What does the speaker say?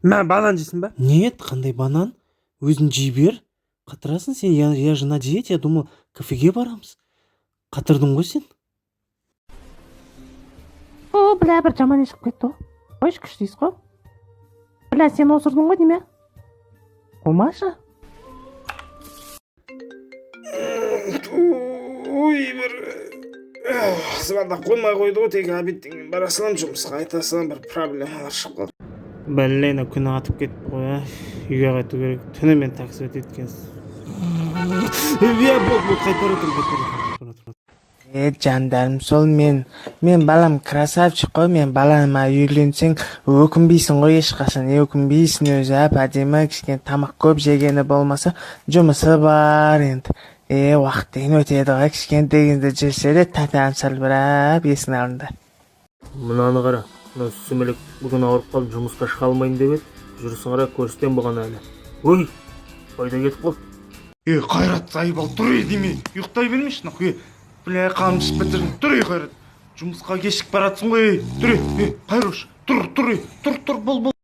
Мә, банан жейсің ба? Нет, қандай банан? Өзің жей бер. Қатырасың сен. Я же на диете, я думал, кафеге барамыз. Қатырдың ғой сен. О, бля, бір жаман шығып кетті ғой. Қойшы, күшті иіс қой. Бля, сен осырдың ғой деме. Қумашы. Ой, бір звондап қоймай қойды ғой. Тек обедтен кейін бара саламын жұмысқа, айта саламын, бір проблемалар шығып қалды. Блин, күні атып кетті ғой, а. Үйге қайту керек. Түнімен такси өтеді екен. Иә, болды, болды, қайтып бара жатырмын, қайтып бара жатырмын, қайтып бара жатырмын. Е, жандарым, сол мен балам красавчик қой. Мен балама үйленсең, өкінбейсің ғой ешқашан, өкінбейсің. Өзі әп әдемі, кішкене тамақ көп жегені болмаса, жұмысы бар енді. Е, уақыт деген өтеді ғой. Кішкентай кезде жүрсе де, тәтәм салбырап есіктің алдында. Мынаны қара, мынау сүмелек бүгін ауырып қалып, жұмысқа шыға алмаймын деп еді. Жүрісін қара, көрсетемін бұған әлі. Ой, қайда кетіп қалды? Е, Қайрат, заебал, тұр, ей, деме, ұйықтай бермеші, нахуй. Е, бля, қаным ішіп бітірдің. Тұр, ей, Қайрат, жұмысқа кешігіп баратсың ғой. Ей, тұр, ей, ей, Қайрош, тұр, тұр, ей, тұр, тұр, бол, бол.